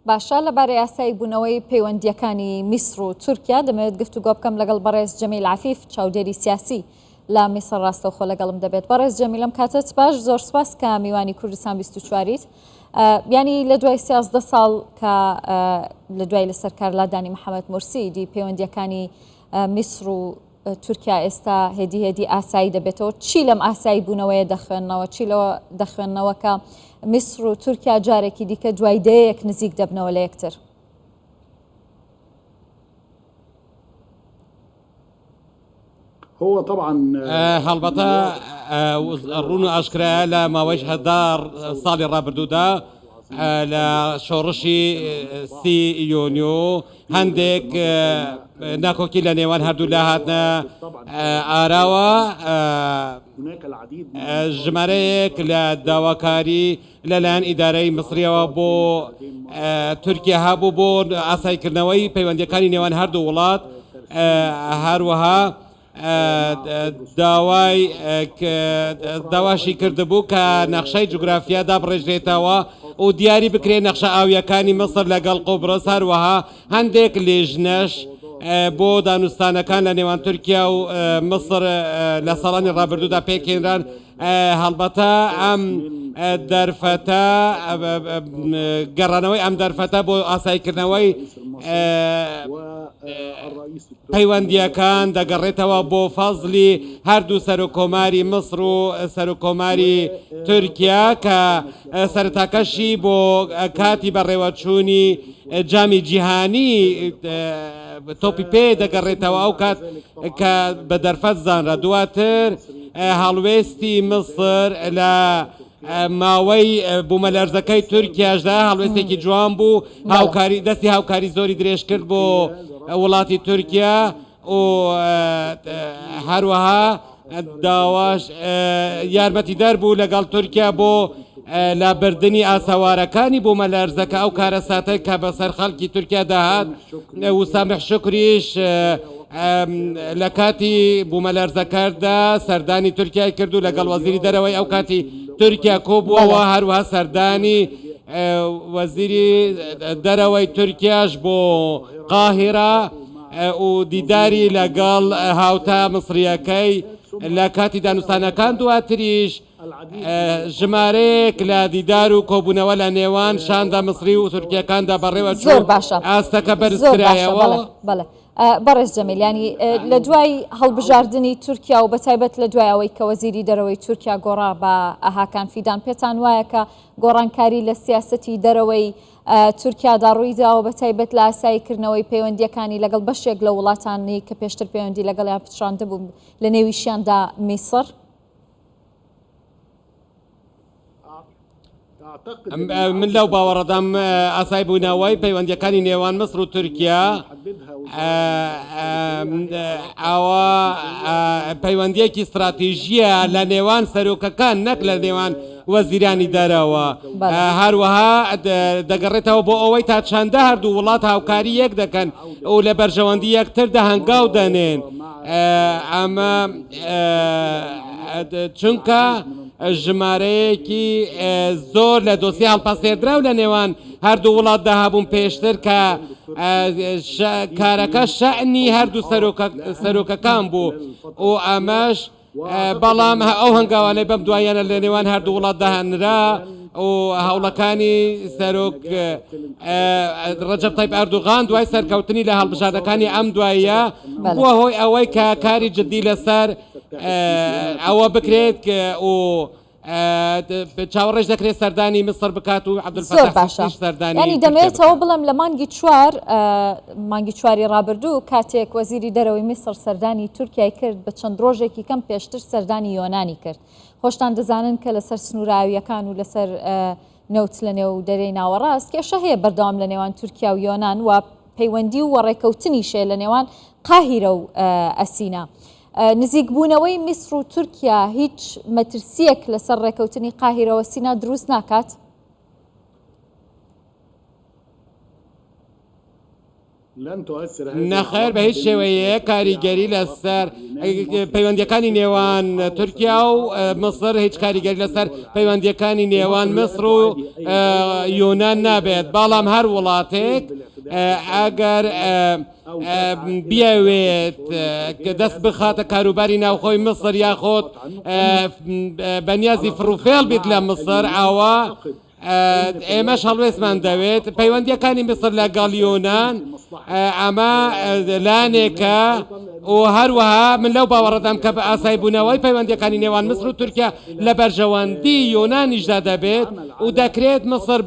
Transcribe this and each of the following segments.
باشە لەبارەی ئاسایی بوونەوەی پەیوەندییەکانی میسر و تورکیا دەمەوێت گفتوگۆ بکەم لەگەڵ بەڕێز جەمیل عەفیف چاودێری سیاسی لە میسر ڕاستەوخۆ لەگەڵم دەبێت. بەڕێز جەمیل ئەم کاتەت باش زۆر سوپاس کە میوانی کوردستان 24یت. ینی لە دوای 13 ساڵ کە لە دوای لەسەر کار لادانی محەممەد مورسی دی پەیوەندیەکانی میسر و تورکیا ئێستا هێدی هێدی ئاسایی دەبێتەوە چی لەم ئاسایی بوونەوەیە دەخوێنەوە چی لەوە دەخوێنەوە کە میسر و تورکیا جارێکی دیکە دوای دەیەک نزیک دەبنەوە لە یەکتر؟ هەڵبەتە ڕوون و ئاشکرایە لە ماوەی هەزار ساڵی ڕابردوودا لە شۆڕشی سی یۆنیۆ هەندێک ناکۆکی لە نێوان هەردوو لا هاتنە ئاراوە ژمارەیەک لە داواکاری لەلایەن ئیدارەی میسریەوە بۆ تورکیا هەبوو بۆ ئاسایکردنەوەی پەیوەندیەکانی نێوان هەردوو وڵات هەروەها داوای داواشی کردبوو کە نەخشەی جوگرافیا دابڕێژرێتەوە و دیاری بکرێت نەخشە ئاویەکانی میسر لەگەڵ قوبرس هەروەها هەندێک لیژنەش بۆ دانوستانەکان لە نێوان تورکیا و میسر لە ساڵانی ڕابردوودا پێکهێنران هەڵبەتە ئەم دەرفەتە گەڕانەوەی ئەم دەرفەتە بۆ ئاسایکردنەوەی پەیوەندییەکان دەگەڕێتەوە بۆ فەزلی هەردوو سەرۆککۆماری میسر و سەرۆککۆماری تورکیا کە سەرەتاکەشی بۆ کاتی بەڕێوەچوونی جامی جیهانی تۆپی پێ دەگەڕێتەوە ئەو کات کە بە دەرفەت زانرا دواتر هەڵوێستی میسر لە ماوەی بوومەلەرزەکەی تورکیاشدا هەڵوێستێکی جوان بوو هاوکاری دەستی هاوکاری زۆری درێژ کرد بۆ وڵاتی تورکیا و هەروەها داواش یارمەتیدەر بوو لەگەڵ تورکیا بۆ لابردنی ئاسەوارەکانی بوومەلەرزەکە ئەو کارەساتە کە بەسەر خەڵکی تورکیا داهات و سامح شکریش لە کاتی بوومەلەرزەکەدا سەردانی تورکیای کرد و لەگەڵ وەزیری دەرەوەی ئەو کاتی تورکیا کۆبووەوە هەروەها سەردانی وەزیری دەرەوەی تورکیاش بۆ قاهیرە و دیداری لەگەڵ هاوتا میسرییەکەی لە کاتی دانوستانەکان دواتریش ژمارەیەک لە دیدار و کۆبوونەوە لە نێوان شاندە میسری و تورکیەکاندا بەڕێوە زۆر باشە ئاستەکە بەرزکرایەوە. بەڵێ بەڕێز جەمیل ینی لە دوای هەڵبژاردنی تورکیا و بەتایبەت لە دوای ئەوەی کە وەزیری دەرەوەی تورکیا گۆڕا بە هاکان فیدان پێتان وایە کە گۆڕانکاری لە سیاسەتی دەرەوەی تورکیادا ڕوویداوە بە تایبەت لە ئاساییکردنەوەی پەیوەندییەکانی لەگەڵ بەشێک لە وڵاتانی کە پێشتر پەیوەندی لەگەڵیان پچڕاندبوو لە نێویشیاندا میسڕ؟ من لەو باوەڕەدام ئاسای بوونەوەی پەیوەندیەکانی نێوان میسر و تورکیا ئەوە پەیوەندیەکی استراتیژیە لە نێوان سەرۆکەکان نەک لە نێوان وەزیرانی دەرەوە هەروەها دەگەڕێتەوە بۆ ئەوەی تا چەندە هەردوو وڵات هاوکاری یەک دەکەن و لە بەرژەوەندی یەکتردا هەنگاو دەنێن ئەمە چونکە ژمارەیەکی زۆر لە دۆسی هەڵپەسێردراو لە نێوان هەردوو وڵاتدا هەبوون پێشتر کە کارەکە شەعنی هەردوو سەرۆکەکان بوو و ئەمەش بەڵام ئەو هەنگاوانەی بەم دواییانە لە نێوان هەردوو وڵاتدا نرا و هەوڵەکانی سەرۆک ڕەجەب تەیب ئەردوغان دوای سەرکەوتنی لە هەڵبژاردنەکانی ئەم دواییە بووە هۆی ئەوەی کە کاری جدی لەسەر ئەوە بکرێت و چاوەڕێش دەکرێت سەردانی میسر بکات و زۆر عەبدولفەتاح باشە سیسیش سەردانی ینی تورکیا دەمەوێتەوە بکات. بڵێم لە مانگی چوار مانگی چواری ڕابردوو کاتێک وەزیری دەرەوەی میسر سەردانی تورکیای کرد بە چەند ڕۆژێکی کەم پێشتر سەردانی یۆنانی کرد خۆشتان دەزانن کە لەسەر سنوورە ئاوییەکان و لەسەر نەوت لە نێو دەریای ناوەڕاست کێشە هەیە بەردەوام لە نێوان تورکیا و یۆنان و پەیوەندی و ڕێکەوتنیش هەیە لە نێوان قاهیرە و ئەسینا. نزیکبوونەوەی میسر و تورکیا هیچ مەترسییەک لەسەر ڕێکەوتنی قاهیرە و ئەسینا دروست ناکات؟ نەخێر بە هیچ شێوەیەک کاریگەری لەسەر پەیوەندیەکانی نێوان تورکیا و میسر هیچ کاریگەری لەسەر پەیوەندیەکانی نێوان میسر و یۆناان نابێت، بەڵام هەر وڵاتێک ئەگەر بیاوێت دەست بخاتە کاروباری ناوخۆی میسر یاخۆت بەنیازی فڕوفێڵ بیت لە میسر ئەوە ئێمەش هەڵوێستمان دەوێت. پەیوەندییەکانی میسر لەگەڵ یۆنان ئەمە لانێکە و هەروەها من لەو باوەڕەدام کە بە ئاسایبوونەوەی پەیوەندییەکانی نێوان میسر و تورکیا لە بەرژەوەندی یۆنانیشدا دەبێت و دەکرێت میسر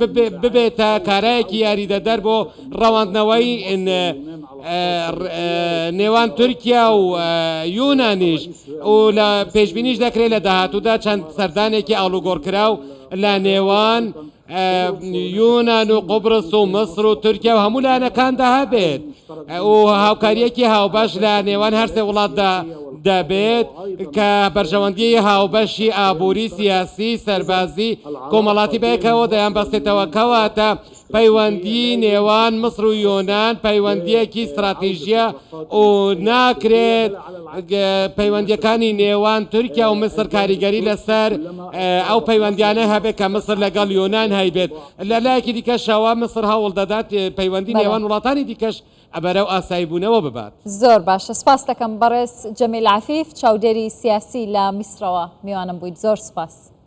ببێتە کارایەکی یاریدەدەر بۆ ڕەواندنەوەی نێوان تورکیا و یۆنانیش و لە پێشبینیش دەکرێت لە داهاتوودا چەند سەردانێکی ئاڵوگۆڕکراو لە نێوان یونان و قوبرس و میسر و تورکیا و هەموو لایەنەکاندا هەبێت و هاوکاریەکی هاوبەش لە نێوان هەرسێ وڵاتدا دەبێت کە بەرژەوەندی هاوبەشی ئابووری سیاسی سەربازی کۆمەڵاتی بەیەکەوە دەیان بەستێتەوە. کەواتە پەیوەندی نێوان میسر و یۆنان پەیوەندیەکی ستراتیژیە و ناکرێت پەیوەندیەکانی نێوان تورکیا و میسر کاریگەری لەسەر ئەو پەیوەندیانە هەبێت کە میسر لەگەڵ یۆنان هەیبێت. لە لایەکی دیکەشەوە میسر هەوڵ دەدات پەیوەندی نێوان وڵاتانی دیکەش بەرەو ئاساییبوونەوە ببات. زۆر باشە سپاست دەکەم بەڕێز جەمیل عەفیف چاودێری سیاسی لە میسرەوە میوانم بوویت زۆر سپاس.